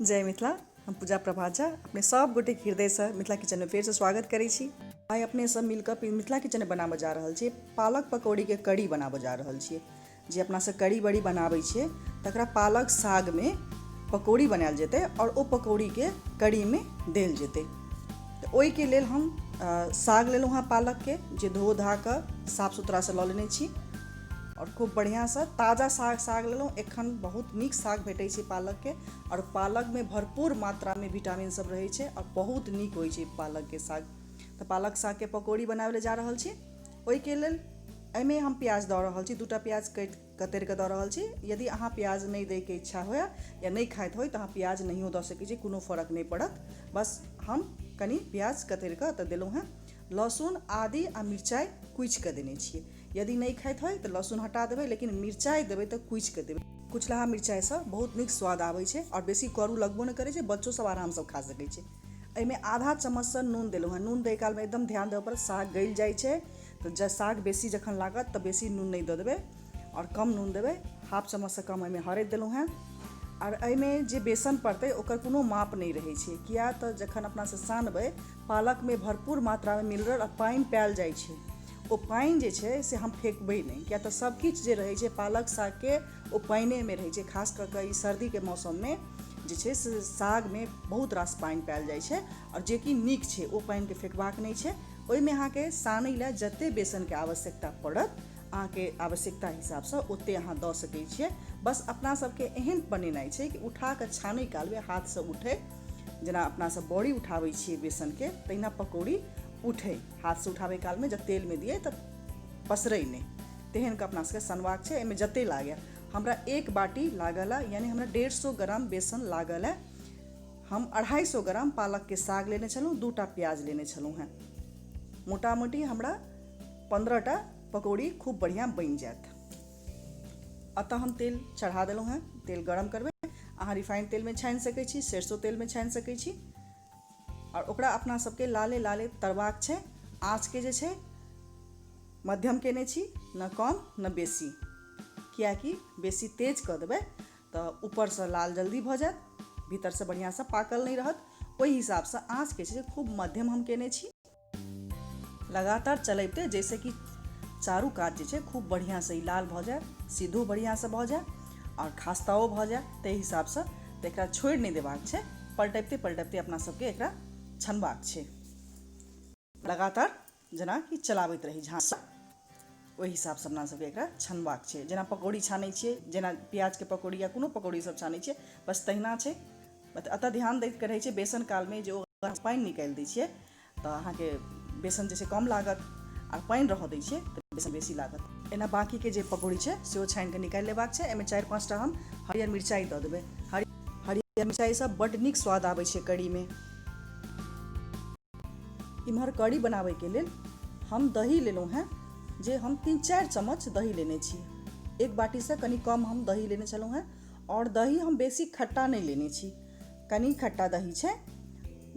जय मिथिला। हम पूजा प्रभा झा अपने सब गोटे के हृदय से मिथिला किचन में फेर से स्वागत करै छी। आइ अपने सब मिलकर मिथिला किचन में बनाबऽ जा रहल छी पालक पकौड़ी के कड़ी बनाबऽ जा रहल छी। जे अपना सब कड़ी बड़ी बनाबै छियै तकरा पालक साग में पकौड़ी बनायल जेतै और ओ पकौड़ी के कड़ी में देल जेतै। तऽ ओहिके लेल हम साग लेलहुँ हँ पालक के, जे धो धा कऽ साफ सुथरा से लऽ लेने छी और खूब बढ़िआँसँ ताजा साग लेलहुँ। एखन बहुत नीक साग भेटै छै पालकके और पालकमे भरपूर मात्रामे विटामिन सब रहै छै और बहुत नीक होइ छै पालकके साग। तऽ पालक सागके पकौड़ी बनाबै लए जा रहल छी। ओहिके लेल एहिमे हम प्याज दऽ रहल छी, 2टा प्याज काटि कतरि कऽ दऽ रहल छी। यदि अहाँ प्याज नहि दैके इच्छा हुए या नहि खाइत होइ तऽ अहाँ प्याज नहियो दऽ सकै छी, कोनो फर्क नहि पड़त। बस हम कनि प्याज कतरि कऽ एतऽ देलहुँ हेँ। लहसुन आदि आ मिरचाइ कुचि कऽ देने छियै। यदि नहि खाइत होइ तऽ लहसुन हटा देबै, लेकिन मिरचाइ देबै तऽ कुचि कऽ देबै। कुचलाहा मिरचाइसँ बहुत नीक स्वाद आबै छै आओर बेसी करू लगबो नहि करै छै, बच्चो सब आरामसँ खा सकै छै। एहिमे आधा चम्मचसँ नून देलहुँ हेँ। नून दै कालमे एकदम ध्यान देबऽ पड़त, साग गलि जाइ छै तऽ जँ साग बेसी जखन लागत तऽ बेसी नून नहि दऽ देबै आओर कम नून देबै। हाफ चम्मचसँ कम एहिमे हरदि देलहुँ हेँ। आओर एहिमे जे बेसन पड़तै ओकर कोनो माप नहि रहै छै, किया तऽ जखन अपनासँ सानबै पालकमे भरपूर मात्रामे मिनरल आ पानि पायल जाइ छै। ओ पानि जे छै से हम फेकबै नहि, किया तऽ सबकिछु जे रहै छै पालक सागके ओ पानिएमे रहै छै। खास कऽ कऽ ई सर्दीके मौसममे जे छै से सागमे बहुत रास पानि पायल जाइ छै आओर जेकि नीक छै, ओ पानिके फेकबाक नहि छै। ओहिमे अहाँके सानै लए जतेक बेसनके आवश्यकता पड़त अहाँके आवश्यकता हिसाबसँ ओतेक अहाँ दऽ सकै छियै। बस अपना सबके एहन बनेनाइ छै कि उठा कऽ छानै कालमे हाथसँ उठै, जेना अपना सब बड़ी उठाबै छियै बेसनके तहिना पकौड़ी उठै। हाथसँ उठाबै कालमे जब तेलमे दियै तऽ पसरै नहि, तेहन कऽ अपना सबके सनबाक छै। एहिमे जतेक लागै, हमरा 1 बाटी लागल हँ, यानी हमरा 150 ग्राम बेसन लागल हँ। हम 250 ग्राम पालकके साग लेने छलहुँ, 2टा प्याज लेने छलहुँ हेँ। मोटा मोटी हमरा 15टा पकौड़ी खूब बढ़िआँ बनि जायत। एतऽ हम तेल चढ़ा देलहुँ हेँ, तेल गरम करबै। अहाँ रिफाइंड तेलमे छानि सकै छी, सरिसो तेलमे छानि सकै छी। आओर ओकरा अपना सबके लाले लाले तरबाक छै। आँचके जे छै मध्यम केने छी, न कम न बेसी, किएकि बेसी तेज कऽ देबै तऽ ऊपरसँ लाल जल्दी भऽ जायत, भीतरसँ बढ़िआँसँ पाकल नहि रहत। ओहि हिसाबसँ आँचके छै खूब मध्यम हम केने छी। लगातार चलैबते जाहिसँ कि चारू कात जे छै खूब बढ़िआँसँ ई लाल भऽ जाय, सीधो बढ़िआँसँ भऽ जाय आओर खास्ताओ भऽ जाय, ताहि हिसाबसँ तऽ एकरा छोड़ि नहि देबाक छै। पलटबिते पलटबिते अपना सबके एकरा छनबाक छै, लगातार जेनाकि चलाबैत रही झाँससँ, ओहि हिसाबसँ अपना सबके एकरा छनबाक छै। जेना पकौड़ी छानै छियै, जेना प्याजके पकौड़ी या कोनो पकौड़ी सब छानै छियै, बस तहिना छै। एतऽ ध्यान दैके रहै छै बेसन कालमे जे ओ पानि निकालि दै छियै तऽ अहाँके बेसन जे छै कम लागत, आओर पानि रहऽ दै छियै तऽ बेसन बेसी लागत। एना बाँकीके जे पकौड़ी छै सेहो छानिकऽ निकालि लेबाक छै। एहिमे 4-5टा हम हरियर मिरचाइ दऽ देबै। हरियर मिरचाइसँ बड्ड नीक स्वाद आबै छै कढ़ीमे। इम्हर कढ़ी बनाबैके लेल हम दही लेलहुँ हेँ, जे हम 3-4 चम्मच दही लेने छी। 1 बाटीसँ कनि कम हम दही लेने छलहुँ हेँ। आओर दही हम बेसी खट्टा नहि लेने छी, कनि खट्टा दही छै,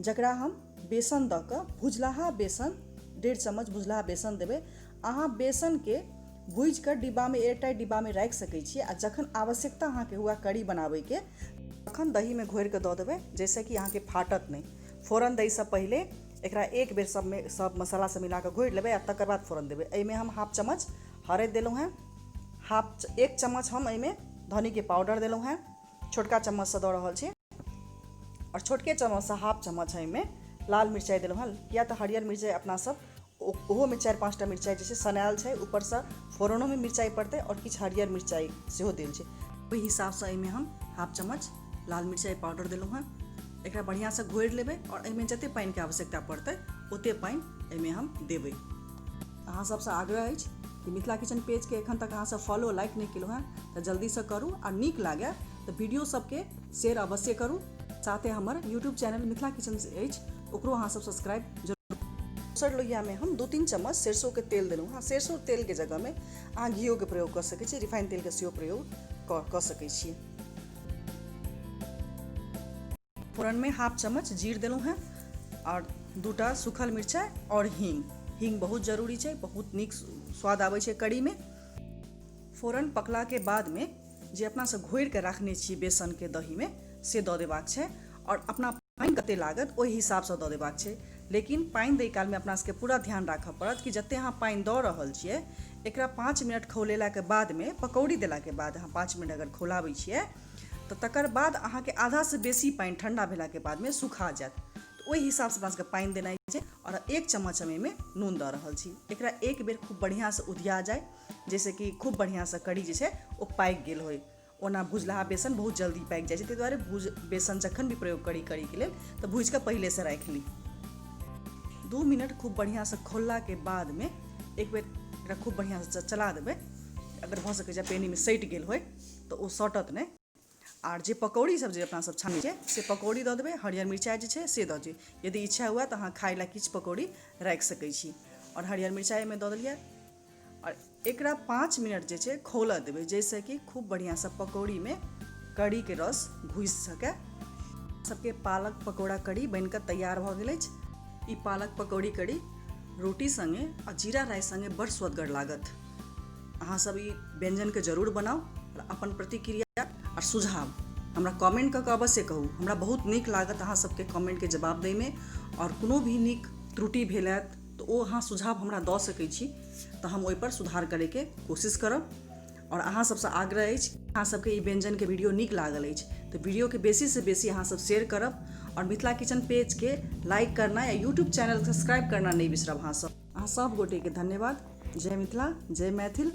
जकरा हम बेसन दऽ कऽ भुजलाहा बेसन 1.5 चम्मच भुजलाहा बेसन देबै। अहाँ बेसनके भुजि कऽ डिब्बामे, एयरटाइट डिब्बामे राखि सकै छियै आ जखन आवश्यकता अहाँके हुए कढ़ी बनाबैके तखन दहीमे घोरि कऽ दऽ देबै, जाहिसँ कि अहाँके फाटत नहि। फोरन दैसँ पहिले एकरा एक बेर सबमे सब मसाला सब मिला कऽ घोरि लेबै आ तकर बाद फोरन देबै। एहिमे हम हाफ चम्मच हरदि देलहुँ हेँ, 1 चम्मच हम एहिमे धनीके पाउडर देलहुँ हेँ, छोटका चम्मचसँ दऽ रहल छी, आओर छोटके चम्मचसँ हाफ चम्मच एहिमे लाल मिरचाइ देलहुँ हेँ, किया तऽ हरियर मिरचाइ अपना सब ओहोमे 4-5टा मिरचाइ जे छै सनायल छै, ऊपरसँ फोरनोमे मिरचाइ पड़तै आओर किछु हरियर मिरचाइ सेहो देल छै। ओहि हिसाबसँ एहिमे हम हाफ चम्मच लाल मिरचाइ पाउडर देलहुँ हेँ। एकरा बढ़िआँसँ घोरि लेबै आओर एहिमे जतेक पानिके आवश्यकता पड़तै ओतेक पानि एहिमे हम देबै। अहाँ सबसँ आग्रह अछि कि मिथिला किचन पेजके एखन तक अहाँ सब फॉलो लाइक नहि केलहुँ हेँ तऽ जल्दीसँ करू, आ नीक लागए तऽ वीडियो सबके शेयर अवश्य करू। साथे हमर यूट्यूब चैनल मिथिला किचन अछि, ओकरो अहाँ सब सब्सक्राइब जरूर। दोसर लोहियामे हम 2-3 चम्मच सरिसोके तेल देलहुँ हँ। सरिसो तेलके जगहमे अहाँ घिओके प्रयोग कऽ सकै छी, रिफाइन तेलके सेहो प्रयोग कऽ सकै छी। फोरनमे हाफ चम्मच जीर देलहुँ हेँ आओर 2टा सूखल मिरचाइ आओर हींग। हींग बहुत जरूरी छै, बहुत नीक स्वाद आबै छै कढ़ीमे। फोरन पकलाके बादमे जे अपनासँ घोरिके राखने छी बेसनके दहीमे से दऽ देबाक छै आओर अपना पानि कतेक लागत ओहि हिसाबसँ दऽ देबाक छै। लेकिन पानि दै कालमे अपना सबके पूरा ध्यान राखऽ पड़त कि जतेक अहाँ पानि दऽ रहल छियै, एकरा 5 मिनट खौलेलाके बादमे, पकौड़ी देलाके बाद अहाँ 5 मिनट अगर खौलाबै छियै तऽ तकर बाद अहाँके आधासँ बेसी पानि ठण्डा भेलाके बादमे सुखा जायत। तऽ ओहि हिसाबसँ अपना सबके पानि देनाइ छै। आओर 1 चम्मच हम एहिमे नून दऽ रहल छी। एकरा एक बेर खूब बढ़िआँसँ उधिया जाय, जाहिसँ कि खूब बढ़िआँसँ कढ़ी जे छै ओ पाकि गेल होइ। ओना भुजलाहा बेसन बहुत जल्दी पाकि जाइ छै, ताहि दुआरे भुज बेसन जखन भी प्रयोग करी कढ़ीके लेल तऽ भुजिकऽ पहिलेसँ राखि ली। 2 मिनट खूब बढ़िआँसँ खौललाके बादमे एक बेर एकरा खूब बढ़िआँसँ चला देबै। अगर भऽ सकै छै पेनीमे सटि गेल होइ तऽ ओ सटत नहि। आर जे पकौड़ी सब जे अपना सब छानै छियै से पकौड़ी दऽ देबै, हरियर मिरचाइ जे छै से दऽ दियौ। यदि इच्छा हुए तऽ अहाँ खाय लए किछु पकौड़ी राखि सकै छी। आओर हरियर मिरचाइ एहिमे दऽ देलियै आओर एकरा 5 मिनट जे छै खौलऽ देबै, जाहिसँ कि खूब बढ़िआँसँ पकौड़ीमे कढ़ीके रस घुसि सकै। सबके पालक पकौड़ा कढ़ी बनिकऽ तैयार भऽ गेल अछि। ई पालक पकौड़ी कढ़ी रोटी सङ्गे आ जीरा राइस सङ्गे बड़ स्वदगर लागत। अहाँ सब ई व्यञ्जनके जरूर बनाउ आओर अपन प्रतिक्रिया आओर सुझाव हमरा कमेंट कऽ कऽ अवश्य कहू। हमरा बहुत नीक लागत अहाँ सबके कमेंटके जवाब दैमे। आओर कोनो भी नीक त्रुटि भेल हैत तऽ ओ अहाँ सुझाव हमरा दऽ सकै छी, तऽ हम ओहिपर सुधार करैके कोशिश करब। आओर अहाँ सबसँ आग्रह अछि, अहाँ सबके ई व्यञ्जनके वीडियो नीक लागल अछि तऽ वीडियोके बेसीसँ बेसी अहाँ सब शेयर करब आओर मिथिला किचन पेजके लाइक करना या यूट्यूब चैनल सब्सक्राइब करना नहि बिसरब। अहाँ सब गोटेके धन्यवाद। जय मिथिला, जय मैथिल।